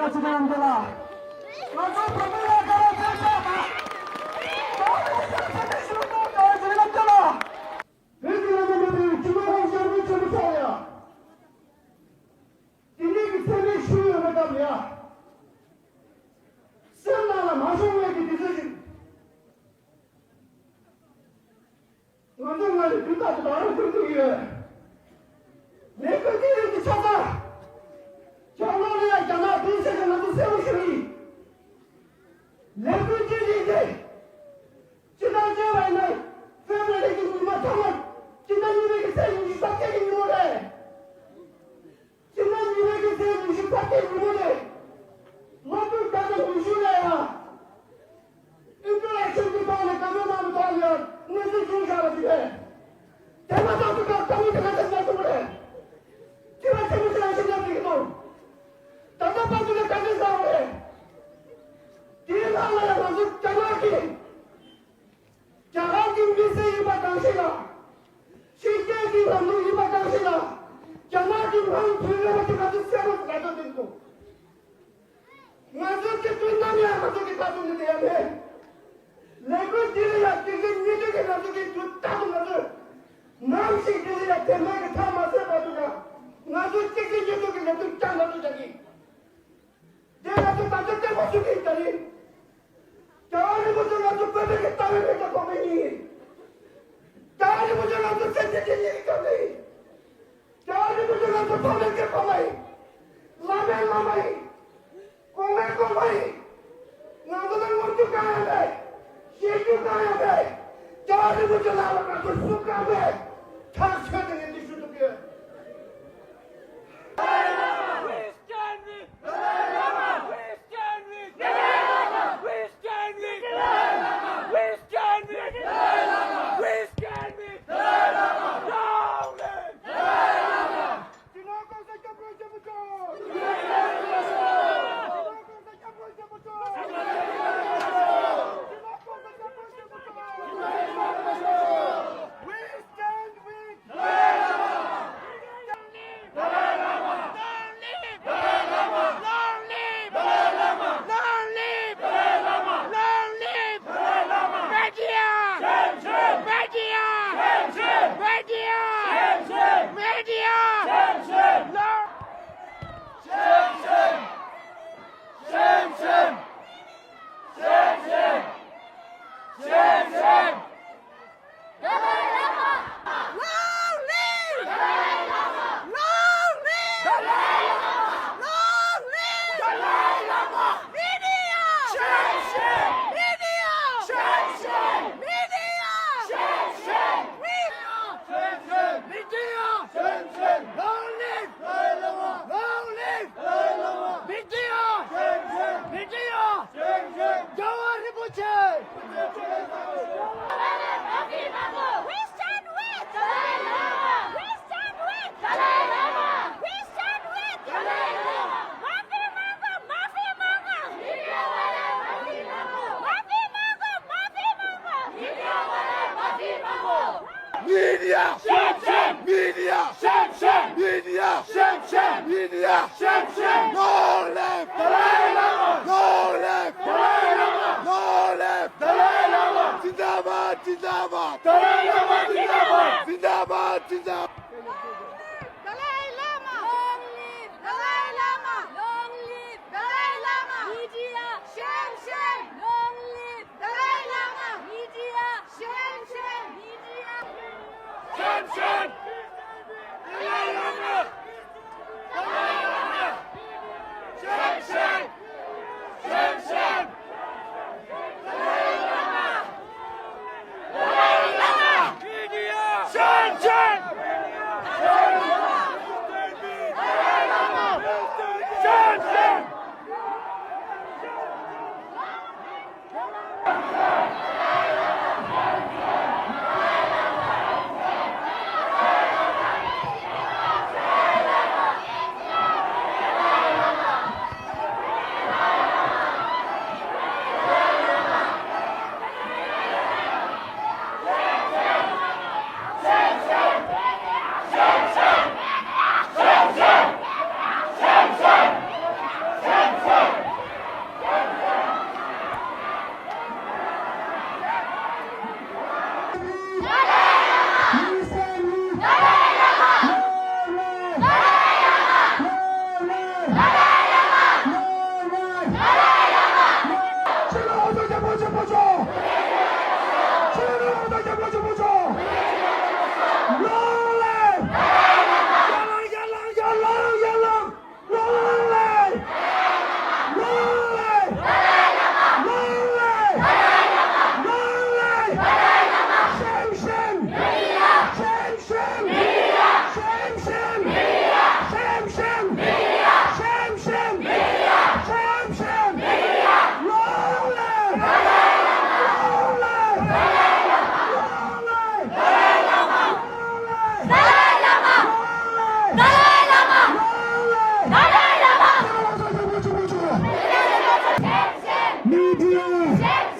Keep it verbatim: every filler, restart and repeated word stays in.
ཚོགས་གཙོ་མཆོག་ང་ཚོ་བོད་མི་ལ་དགའ་བ་བྱས་ཤག་ད་བོད་ཀྱི་ལམ་ལུགས་མེད་པའི་སྤྱི་ནོར་ཧོང་ཤར་པོ་ཆེན་པོ་མཆོག་ཡ། དེ་འདྲའི་གི་མཚན་སྨད་ཞུས་ཡོད་པའི་སྐབས་ལ་ཡ། སེམས་ནང་ལ་མ་ཤོང་བའི་གི་དེ་ཚོ་ཞིག་ང་ཚོ་ང་ལ་དུས་རྟག་ཏུ་ད་རུང་སྐུལ་འདེད་ཡོད། ལས་འགུལ་དེ་རིགས་ཀྱི་ཆ་ཚང་། ལྕགས་ལོག་ལ་ཡ་རྒྱ་ནག་དེའི་ཆེད་དུ་ང་ཚོ་གསལ་པོ་ཞུ་གི་ཡིན། ལས་འགུལ་དེ་རིགས་དེ། སྤྱི་བཏང་བརྗོད་པ་ཡིན་ན། ཧྥེ་བྷེ་རི་ལི་གི་ཉི་མ་ཐོག་མར་སྤྱི་ཟླ་གཉིས་པའི་གི་ཚེས་ཉི་ཤུ་རྩ་བརྒྱད་ཀྱི་ཉིན་མོ་རེད། སྤྱི་ཟླ་གཉིས་པའི་གི་ཚེས་ཉི་ཤུ་རྩ་བརྒྱད་ཉིན་མོ་ནས་ལོ་དྲུག་བརྒྱ་དང་ཉི་ཤུ་ལ་ཡང་། ཨིན་ཌོ་ཨེ་ཤི་ཡན་གྱི་ཐོག་ནས་བཀའ་མོལ་གནང་བའི་ཐོག་ནས་གནས་ཚུལ་བྱུང་བཞག་པ་ཞིག་རེད། དེ་མ་ཐག་ཏུ་སྐབས་དང་པོ་དེ་ག་ཚོད་ལ་ཐུག་པ་རེད། སྤྱི་པ་ཆེན་པོ་ཞིག་ལ་ཤེས་རྒྱ་ཅིག་གི་ཐོག་ད་ལྟ་བར་དུ་ནས་ག་འདྲས་བཟང་བ་རེད། དེའི་ནང་ལ་ཡང་ང་ཚོ་རྒྱ་ནག་གིས། རྒྱ་གར་གྱི་མི་སེར་ཡིན་པ་གང་ཞིག་ལ། ཕྱི་རྒྱལ་གྱི་ལམ་ལུགས་ཡིན་པ་གང་ཞིག་ལ། རྒྱ་ནག་གི་ངང་ཕུལ་ཡོད་པ་དེ་ང་ཚོ་གསལ་པོ་ལ་ཐོག་འདུག་ང་ཚོ་སྤྱི་འཐུས་ནམ་ཡང་ང་ཚོ་གི་ཁ་ཐུག་ནས་བསྡད་ཡ་མེད། ལས་འགུལ་འདི་ལ་ཡང་དེ་གི་ཉིན་དུ་གི་ང་ཚོ་གི་དུས་རྟག་ཏུ་ང་ཚོས། ནམ་ཞིག་འདི་ལ་ཡང་དེ་མ་གི་མཐའ་མ་ཟད་བར་དུ་ཡང་ང་ཚོ་གཅིག་གི་ཉིན་དུ་གི་ལས་དོན་བསྐྱངས་ན་ཚོ་རྒྱག་གི། དེ་ང་ཚོ་ད་ལྟ་བརྟན་པོ་ཞུ་གི་ཡིན་ད་རེད། རྒྱལ་བ་རིན་པོ་ཆེ་ང་ཚོ་བོད་པའི་གི་རྩ་བའི་མི་དང་གོང་མའི་མི་ཡིན། རྒྱལ་བ་རིན་པོ་ཆེ་ང་ཚོ་སེམས་ཅན་གྱི་མི་གི་སྐྱོབ་གནས་ཡིན། རྒྱལ་བ་རིན་པོ་ཆེ་ང་ཚོ་ཐོག་མའི་གི་ཐོག་མ་ཡིན། བླ་མའི་བླ་མ་ཡིན། གོང་མའི་གོང་མ་ཡིན། ང་ཚོ་ལ་ངོམ་རྒྱུ་གང་ཡང་མེད། བཤད་རྒྱུ་གང་ཡང་མེད། རྒྱལ་བ་རིན་པོ་ཆེ་ལག་ལ་ང་ཚོ་གསུང་གང་མེད། ཐག་ཆོད་དེ་ངས་འདི་ཞུ་ཐུབ་ཡོད། We stand with Dalai Lama! We stand with Dalai Lama! We stand with Dalai Lama! We stand with Dalai Lama! We stand with Dalai Lama! Long live Dalai Lama! We stand with Dalai Lama! Long live Dalai Lama! Long live Dalai Lama! Long live Dalai Lama! Long live Dalai Lama! Media! Shem Shem! Media! Shem Shem! Media! Shem Shem! Media! Shem Shem! Long Shem Shem! Shem Shem! Shem Shem! Shem Shem! Dalai Lama! Long live! Dalai Lama! Long live! Dalai Lama! Long live! Dalai Lama! Media! Shem Shem! Media! Shem Shem! Media! Shem Shem! Media! Shem Shem! Media! Shem Shem! Long live! Dalai Lama! Long live! Dalai Lama! Media! Shem Shem! Media! Shem Shem! རྒྱལ་བ་རིན་པོ་ཆེ། We stand with Dalai Lama! We stand with Dalai Lama! We stand with Dalai Lama! མ་ཕི་མ་གོ་མ་ཕི་མ་གོ་མ་ཕི་མ་གོ་མ་ཕི་མ་གོ་མ་ཕི་མ་གོ་མ་ཕི་མ་གོ Media! Shem Shem! Media! Shem Shem! Media! Shem Shem! Media! Shem Shem! Long live Dalai Lama! Long live Dalai Lama! Long live Dalai Lama! Zindabad! Zindabad! Dalai Lama zindabad! Zindabad! Zindabad! Dalai Lama! Long live Dalai Lama! Long live Dalai Lama! Media! Shem Shem! Long live Dalai Lama! Media! Shem Shem! Media! Shem Shem! Dalai Lama! Dalai Lama! Shem Shem! Shem Shem! Dalai Lama! Dalai Lama! Media! Shem Shem! ཡོད།